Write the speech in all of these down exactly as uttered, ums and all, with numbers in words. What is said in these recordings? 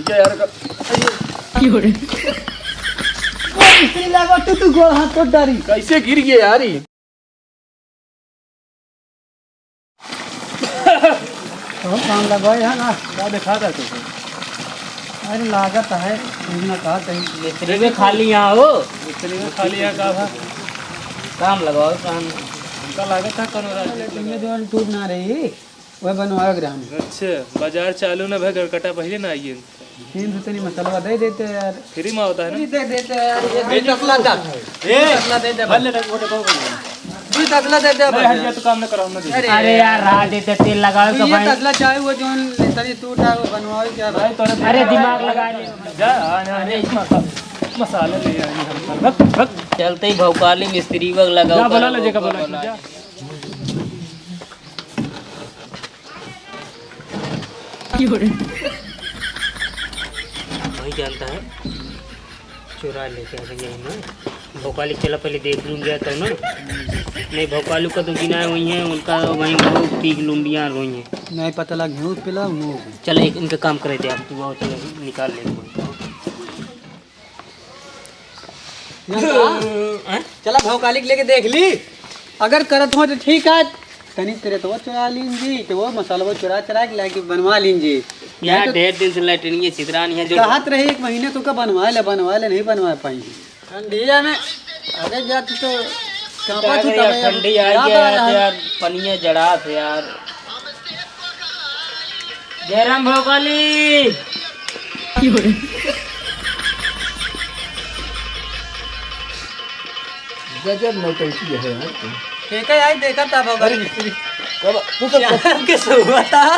क्या यार का, क्यों रे? ओ, मिस्त्री लागो, तू, तू गोड़ हाथ तोड़ डारी। कैसे गिर गए यार ये? बहुत काम लगवाए है ना। क्या दिखा था तुझे? अरे लागत है, तुमने कहा सही। मिस्त्री में खाली यहाँ हो। मिस्त्री में खाली यहाँ का था? काम लगाओ, काम। हमका लागत था कोनो रात में। ये जो टूट ना रही, वह बनवावे के रहन। अच्छा, बाजार चालू ना भए, गरकटा पहिले ना आइए। तीन से तनी मसलवा दे देते यार। फ्री में होता है ना? फ्री दे देते यार, ये दुई तसला दा। ए, तसला दे दे। भले ना, वो तो बहुत बढ़िया। दुई तसला दे दे नहीं, बस। हट जा, तू काम ना करो, हम ना दे। अरे अरे यार, रहा देते, तेल लगावे तो का ये भाई। तसला चाहे वो जोन तनी टूटा वो बनवावे क्या भाई? भाई, तोरे अरे दिमाग लगा ले। जा, आ, आ, अरे मसा-, मसाला ले आइए हम। भग, भग। चलते ही भौकाली मिस्त्री वग लगा जा, बुला ले, जेका बुला, जा। वही जानता है, चुरा लेके आ जाएंगे हम। भौकाली चला पहले देख लूँ गया तब ना। नहीं, भौकालू का तो गिना है, वही है, उनका वहीं वो पीक लुंडिया रोई है। नहीं पता लग, घूस पिला, मुँह। चल, एक इनका काम करे दे आप, तू आओ, चलो, निकाल ले कोई। हैं? चला भौकाली के लेके देख ली, अगर करत हो तो ठीक है, तनी तेरे तो वो चुरा लीन जी, तो वो मसाला वो चुरा चुरा के लाके बनवा लीन जी। यार, नहीं तो ढेर दिन से लैट्रिन ये छितरा नहीं है जो कहत रहे एक महीने तो का बनवा ले, बनवा ले, नहीं बनवा पाएंगे। ठंडिया में अगर जाती तो कांपा क्या थी करें यार, तब ठंडी आ याद गया आया है। यार, पनिया जड़ा थे यार। जयराम भोकाली। गजब नौटंकी है यार तुम। के के आई देखा था भोकाली मिस्त्री। कब तू सब क्या के सोता?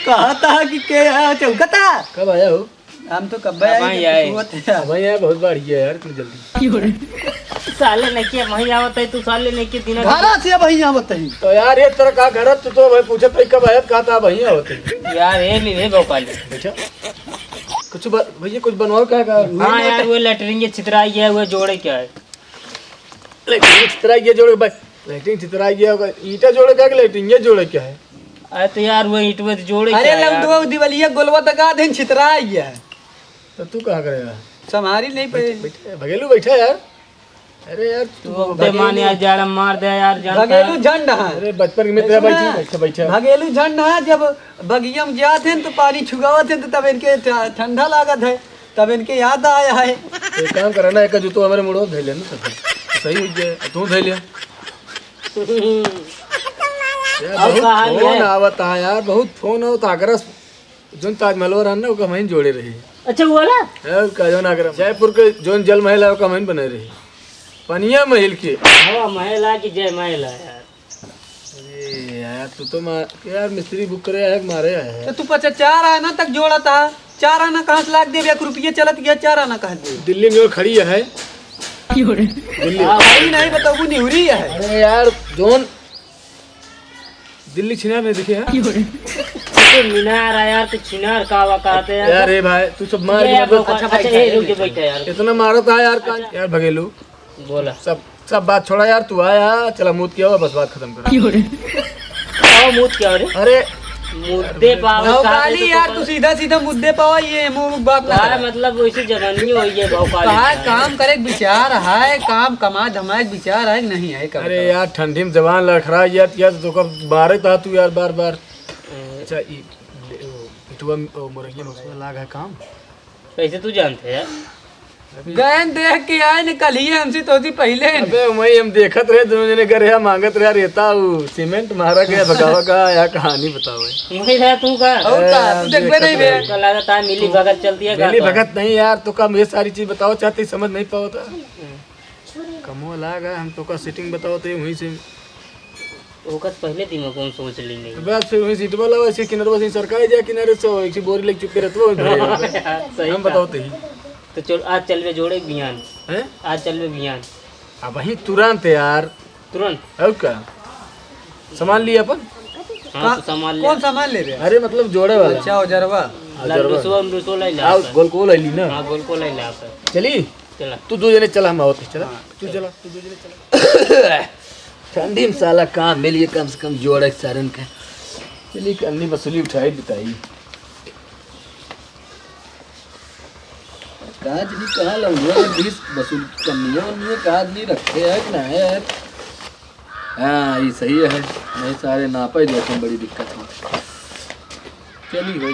कहा था कि के आया चौकता? कब आया हो? हम तो कब अब आए आई कि आए। सोवत है। अब आई आए, बहुत बार ये यार, तू जल्दी। साले नहीं के वहीं आवत है, तू साले नहीं के दिन घरा से अब वहीं आवत है। तो यार, ये तरह का घर है, तू तो भाई पूछत है कब आया, कहा था वहीं आवत है। यार, ये नहीं, ये भोपाल। अच्छा, कुछ ब-, भैया, कुछ बनवाओ क्या का? हाँ यार, वो लेटरिन के छितराई है, वो जोड़े क्या है? लेटरिन छितराई है, जोड़े भाई। लेटरिन छितराई गया होगा, ईंटा जोड़े क्या कि लेटरिन ये जोड़े क्या है? अरे तो यार, वो ईंटवे तो जोड़े अरे क्या यार? लौंडवा दिवलिया गोलवा तका देन छितराई गया है। तो तू कहाँ करेगा? संभारी नहीं पे। बैठ, बैठ, भगेलू बैठा यार। अरे यार, तू तू अब ते भगेलू मान यार, जाड़ा मार दे यार, जानता भगेलू है। झंड है। अरे बचपन के मित्र है, सुना, बैठी, बैठा, बैठा। भगेलू झंड है, जब बगिया में जात हैं तो पानी छुआवत हैं तो तब इनके ठ-, ठंडा लागत है। तब इनके याद आया है। तो एक काम करा ना, एक जूतो हमारे मुड़वा धइले ना, तो सही हो गया, तू धइले। यार, और बहुत कहाँ फोन है? आवत है यार, बहुत फोन आवत है। आगरा से जोन ताजमहलवा रहन ना, ओका हमहीं जोड़े रही। अच्छा, वो वाला? यार, का जोन आगरा, जयपुर के जोन जल महल है, ओका हमहीं बने रही। पनिया महल के। हवा महल है कि जय महल है यार? अरे यार, तू तो मार, यार, मिस्त्री बुक करे आया है, मारे आया है। तो तू पचा चार आना तक जोड़ा था, चार आना कहाँ से लाग दे, एक रुपये चलत गया, चार आना कहाँ दे? दिल्ली में वो खड़ी है। दिल्ली। हाँ, वही नहीं बताऊ, निहुरी है। अरे यार, जोन दिल्ली छिनार नहीं देखे है? तो मीनार है यार, तो छिनार का हुआ कहते हैं? यार, ए भाई, तू सब मार ये के यार, मतलब अच्छा, अच्छा, अच्छा, ये रुक जा, बैठा यार। इतना मारत है यार, का, यार, भगेलू। बोला। सब, सब बात छोड़ा यार, तू आया, चला मूत किया हुआ, बस बात खत्म कर। आओ, मूत क्या हो रे? अरे। मुद्दे पाओ, भौकाली यार, तू सीधा सीधा मुद्दे पाओ, ये मुंह बात ना यार, कर। मतलब वैसे जवानी हो ये भौकाली कहा का। काम करे के विचार है, काम कमा धमाए के विचार है कि नहीं है, कब अरे कब? यार, ठंडी में जवान लड़खड़ा यार, यार, तो कब मारे था तू यार, बार बार। ए। अच्छा, ई, ओ, इटुआ, ओ, मुरैया में उसमें लाग है काम। कैसे तू जानते यार? गयन देख के आए न कल ही हमसे तो थी पहले न। अबे वही हम देखत रहे, दोनों जने गरिया मांगत रहे, रेता उ सीमेंट मारा के भगावा का या कहानी बतावे। वही रहा तू का। और का, ए, तू देखबे नहीं बे। देखत रहे। का लागत है मिली भगत चलती है का मिली तो? भगत नहीं यार, तो का मुझे सारी चीज बताओ चाहते, समझ नहीं पाओ था। हम्म। कमो लाग है, हम तो का सेटिंग बताओ तो वहीं से ओकर पहले दिमाग में सोच ली नहीं। तो बस फिर वहीं सीट वाला वैसे किनारे, वैसे सरकाई जाए किनारे से, एक सी बोरी लेके चुपके रहते हो, वहीं भरे। सही हम कहा। बताओ तो ही। तो चल, आज चलबे जोड़े बिहान। हैं? आज चलबे बिहान। अब वहीं तुरंत यार। तुरंत? और का? सामान लिए अपन? हाँ, का-, तो सामान ले। कौन सामान ले रहे हैं? अरे मतलब जोड़े वाला। अच्छा, औजरवा। हाँ, औजरवा। लड्डू सुआ, उंडू सुआ लाई ला आओ, अपन। गोल गोल लाई ली ना। हाँ, गोल गोल लाई ला अपन। चली? चला। तू दो जने चला, हम आवत ही, चला। हाँ, तू चल। चला, तू दो जने चला। ठंडी में साला काम मिल गया, कम से कम जोड़ा एक सारन का। चलिए, अन्नी वसूली उठाई, बिताई। काज नहीं कहाँ लौंडवा के बीस वसूल कमिया उन्निया काज नहीं रखे है कि ना है? हाँ, ये सही है। नहीं सारे नापे देखे बड़ी दिक्कत हो। चली भाई।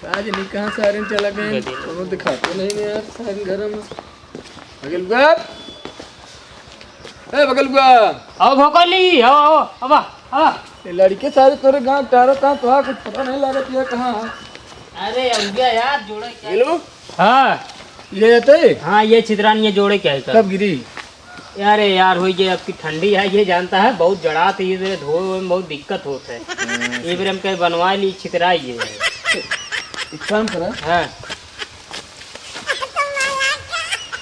काज नहीं कहाँ सारे चला गए, कोनो दिखाते नहीं यार सारे घर में। बगलुआ, ए बगलुआ। आओ भोकाली, आओ, आओ, आवा, आवा। ये लड़के सारे तोरे गांव टारत हैं, तो कुछ पता नहीं लागत ये कहाँ है। अरे अउजा यार, जोड़े क्या? हेलो। हाँ। ये तो? हाँ, ये छितरान ये जोड़े क्या है कब? कब गिरी? अरे यार, होई जे अब की ठंडी है, ये जानता है, बहुत जड़ात है, ये धोए में बहुत दिक्कत होत है। हाँ, ये बेर हम कहे बनवा ली, छितराई ये है। एक काम करा। हाँ।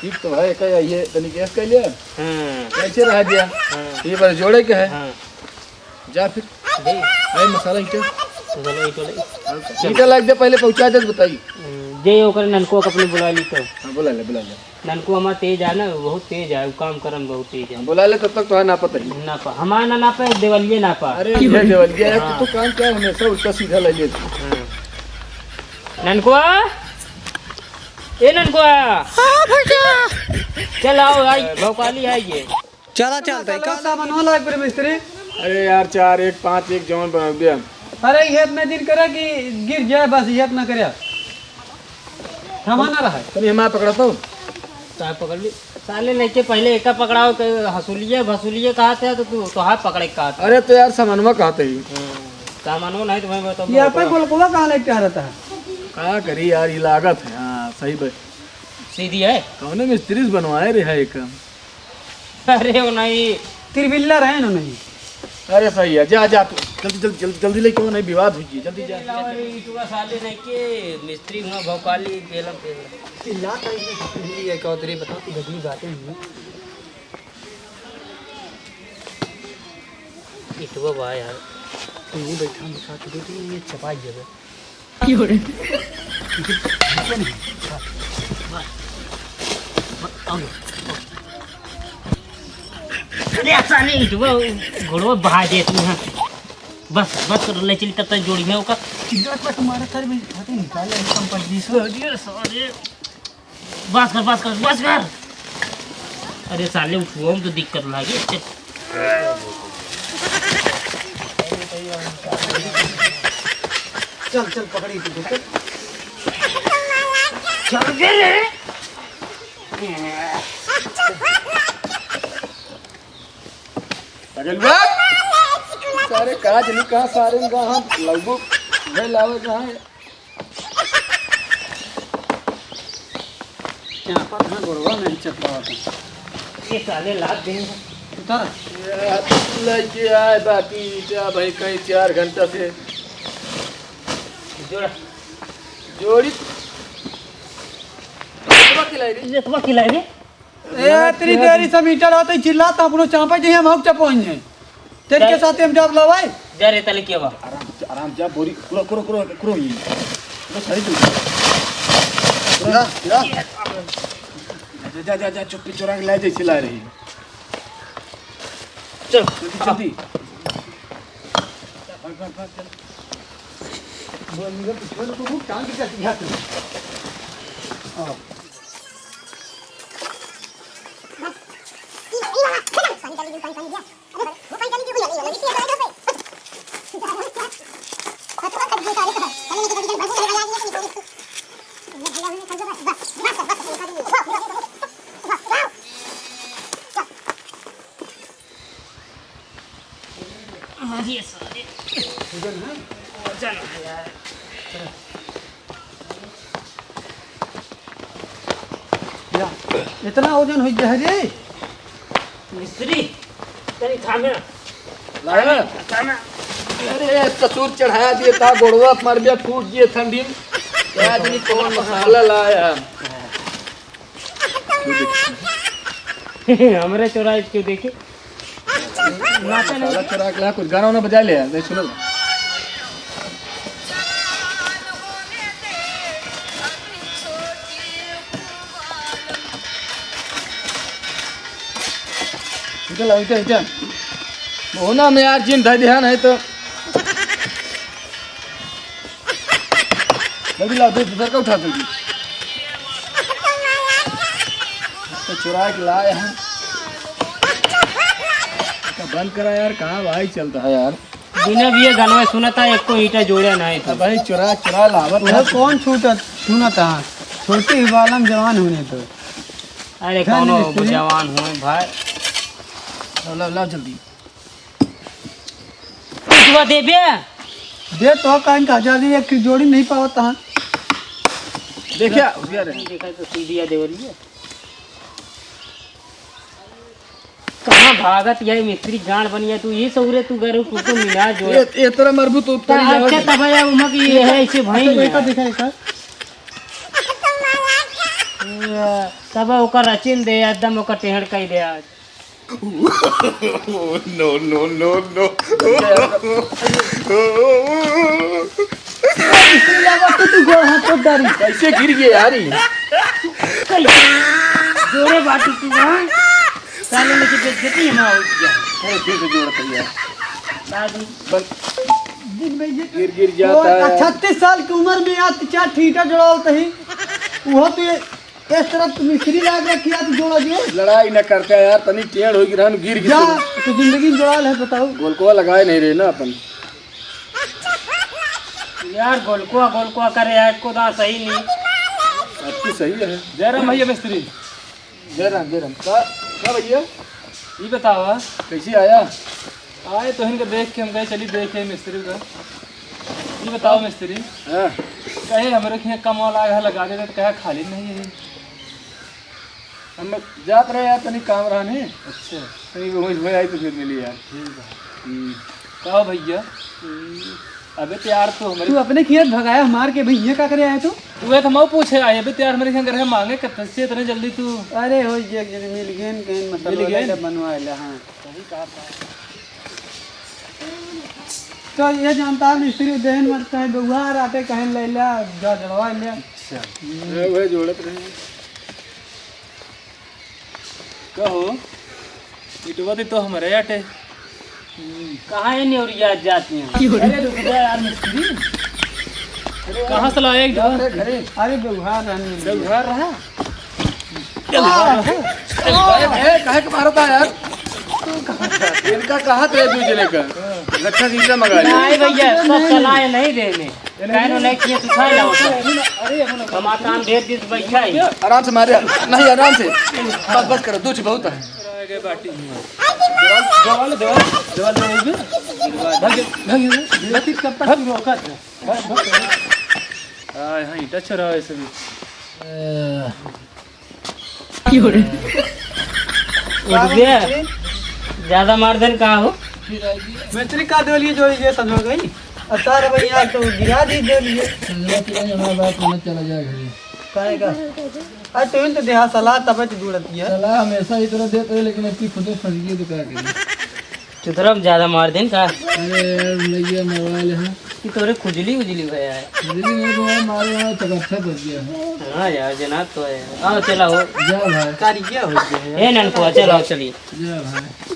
ठीक तो है, का ये तनी गैस कर लिया। हाँ। कैसे रह गया? हाँ। ये बार जोड़े के है। हाँ। जा फिर। दे। भाई मसाला ईटा। मसाला ईटा ले। ईटा लाग दे, पहले पहुंचा दे तो बताई। हम्म, जे ओकर ननको के अपने बुला ली तो। हाँ, बुला ले, बुला ले। ननको हमार तेज है ना, बहुत तेज है, उ काम करन बहुत तेज है। हाँ, बुला ले, तब तक तो है ना पता ही। ना पा, हमार ना, ना पा, देवलिए ना पा। अरे, ये देवलिया है, हाँ। तू तो काम क्या हमेशा उल्टा सीधा ले लेते। हाँ। ननकुआ, ए ननकुआ। हाँ भैया। चल आओ, आई भोकाली आई ये। चला चलता है, का सामान होला एक बेर मिस्त्री? अरे यार, चार एक, पाँच एक, जौन बना दिया। अरे, ये इतना दिन करे कि गिर जाए, बस ये इतना करे। थमा ना रहा है। तनी हमारा पकड़ा तो। का पकड़ ली? साले नहीं के पहले एका पकड़ाओ के हसूलिये, भसूलिये कहा थे तो तू तो हाथ पकड़े कहा था। अरे तो यार, सामानवा कहा थे ही। हम्म, सामानो नहीं तो मैं बताऊँ ये आपन गोलकुआ कहाँ लेके आ रहता है? का करी यार, ये लागत है। हाँ, सही बात। सीधी है? कौने मिस्त्री से बनवाए रे है एक? अरे वो नहीं। तिरबिल्ला रहे ना नहीं। अरे सही है, जा, जा तू, जल्दी, जल्दी, जल्दी, जल्दी लेके आओ, नहीं विवाद हुई, जल्दी जा। लाओ, ये ईटुआ साले नहीं के मिस्त्री हुआ भौकाली, पेलम, पेलम। चिल्ला का इसने हिंदी है, क्या उधर ही बताओ, तू गजनी बातें हुई। ईटुआ बा यार। तू ही बैठा, हम साथ दे, तू ये चपाई जगह। अरे साले, ईटुआ घोड़वा बहा दे तू, हाँ। बस, बस कर, ले चली तब तक जोड़ी में ओकर। चिल्ला मत मारा, सर में हाथे निकाल ले, हम पच्चीस। अरे साले। बस कर, बस कर, बस कर। अरे साले, उठुआ में तो दिक्कत लागी। चल। चल, चल, पकड़ी तू, चल। चल बे रे। अरे बा! सारे काज नहीं कहा, सारे कहा हम लगो घर लावे कहा है। यहाँ पर हाँ गोड़वा नहीं चपलावत है। ये साले लाद देंगे। उतर। ये लेके आए बाकी ईटा भाई कहीं चार घंटा से। जोड़ा। जोड़ी। रेतवा खिलाई रे। रेतवा खिलाई रे। ए, तेरी देरी से मीटर होते ही चिल्लाता, अपनो चापा चाहिए, हम चपोइन है। तेरे के साथ हम जॉब लवाए। जा रे, तले के बा। आराम से, आराम जा, बोरी, कुरो, कुरो, कुरो, कुरो ये। कुरो सारी तू। जा, जा। जा, जा, जा, जा, चुप्पी चुरा के ले जाए, चिल्ला रही। चल। जल्दी, जल्दी। भाग, भाग, भाग, चल। बोल, निकल, तू छोड़, तू टांग के चल, यहाँ से। आओ। अरे साले। वजन है? वजन है यार। या, इतना वजन हो गया है रे। मिस्त्री, तनी थामे। लाया? थामे। अरे, कसूर चढ़ा दिए, ता गोड़वा मर गया, फूट गया ठंडी में। क्या आदमी कौन मसाला लाया? क्यों देखी? हमरे चोराई क्यों देखी? नाचा नहीं। साला चोरा के ला, कुछ गाना वाना बजा ले यार, नहीं सुनो। इधर लाओ, इधर, इधर। मोहना में यार जिन धै दिहा नहीं तो। अभी ला दे, दूसर का उठा दे। तो चुरा के लाए हैं। तो बंद करा यार, कहाँ भाई चलता है यार। बिना भी ये गनवा सुनता, एक को ईंटा जोड़े नहीं तो। अब भाई चुरा, चुरा लावत वो है। कौन छूटत, सुनता? छोटी ही बालम जवान होने तो। अरे धन कौनो मिस्त्री। जवान हुए भाई। ला, ला, ला जल्दी। पिटवा देबे। दे तो कान का आजादी, एक जोड़ी नहीं पावत तहाँ। देखिया, उधिया रहे। देखा तो सीधिया देवरिया। कहाँ भागत ये मिस्त्री गांड बनिया तू, ये सौरे तू गरु कुकुर मिला जो। ये, ये तोरा मरबू तो ता उत्तरी जाओ। अच्छा तब है उमा की ये है इसे भाई अच्छा, नहीं देखा, है। देखा, देखा। तब ओकर रचिन दे एकदम ओकर टेहड़ कई दे आज। No, no, no, no। तू गोड़ हाथ तो डारी। कैसे गिर गए यार ई? जोरे बाटू तू, हाँ? साले में की बेइज्जती हम हो गया। अरे फिर से जोड़ कर यार। दादी। बस। दिन में ये गिर, गिर जाता है। छत्तीस साल की उम्र में आज चार ठीटा जोड़ावत ही। वो तो ये इस तरफ तो मिस्त्री लाग रखी है, तू जोड़ा जे। लड़ाई न करते यार, तनी टेढ़ होई रहन, गिर गई जा, तू। तो जिंदगी में जोड़ा है, बताओ। गोलकुआ लगाए नहीं रहे ना अपन। यार गोलकुआ, गोलकुआ करे यार, को दांत सही नहीं। आपकी सही है। जय राम भैया मिस्त्री। जय राम, जय राम। का, का भैया? ई बतावा। कैसे आया? आए तो इनके देख के हम कहे चली देख के मिस्त्री का। ई बताओ मिस्त्री। हाँ। कहे हमरे के कम वाला है, लगा दे तो कहे खाली नहीं है। हम जात रहे यार, तनी काम रहा नहीं। अच्छा। तनी वही हो आई तो फिर मिली यार। ठीक है। हम्म। का हो भैया? अबे तो यार तू हमरे तू अपने खेत भगाया मार के भैया का करे आया तू? तू ये तो मऊ पूछे आए, अबे तो यार हमरे घर है मांगे कब से इतने जल्दी तू? अरे हो ये एक जने मिल गए न, कहीं मतलब मिल गए? वाला बनवा ले, हाँ। सही कहा था। तो ये जानता है मिस्त्री देहन मरता है, व्यवहार आटे कहीं ले ला, जा जड़वा ले। अच्छा। ये वही जोड़त रहे। कहो, इटवा तो हमरे आटे। कहाँ है नेवरिया जाती हैं? अरे रुक जा यार मिस्त्री। अरे कहाँ से लाए एक ढोल? अरे घरे। अरे व्यवहार रहने दे। व्यवहार रहा? व्यवहार रहा? अरे भाई, काहे के मारता यार? इनका कहा था दू जने का? रखा ईटा मंगा लिया। नहीं भैया, सब चलाए नहीं देने। काहे नो नहीं किए, तू खा जाओ। हम आसान भेज दिन से बैठा ही। आराम से मारे। नहीं, आराम से। बस, बस करो, दो बहुत है। देवाल, देवाल, देवाल, देवाल, देवाल। भाग, भाग, भाग। भाग, भाग। हाँ, हाँ, ईटा चुरावे से भी। उठ गया। ज्यादा मार देन का हो? मिस्त्री का देवलिए जोड़ी जे समझ गई। और तार भैया तो गिरा दी देवलिए। चला जाए, हमारा बाप मत चला जाए घरे। काहे का? अरे तू तो देहा सलाह तबे तो जुड़ती है। सलाह हमेशा ही तरह देते हैं, लेकिन अब की खुदे फंस गई तो क्या करें? चुथरा में ज्यादा मार देन का? अरे यार, लइया मरवा ले, हाँ। कि तोरे खुजली उजली भया है। खुजली नहीं तो है, मारे वहाँ तक अच्छा बच गया है। हाँ यार, जना तो है। आओ, चला हो। जा भाई। कारिया हो गया है। ए ननकुआ, चल आओ, चलिए। जा भाई।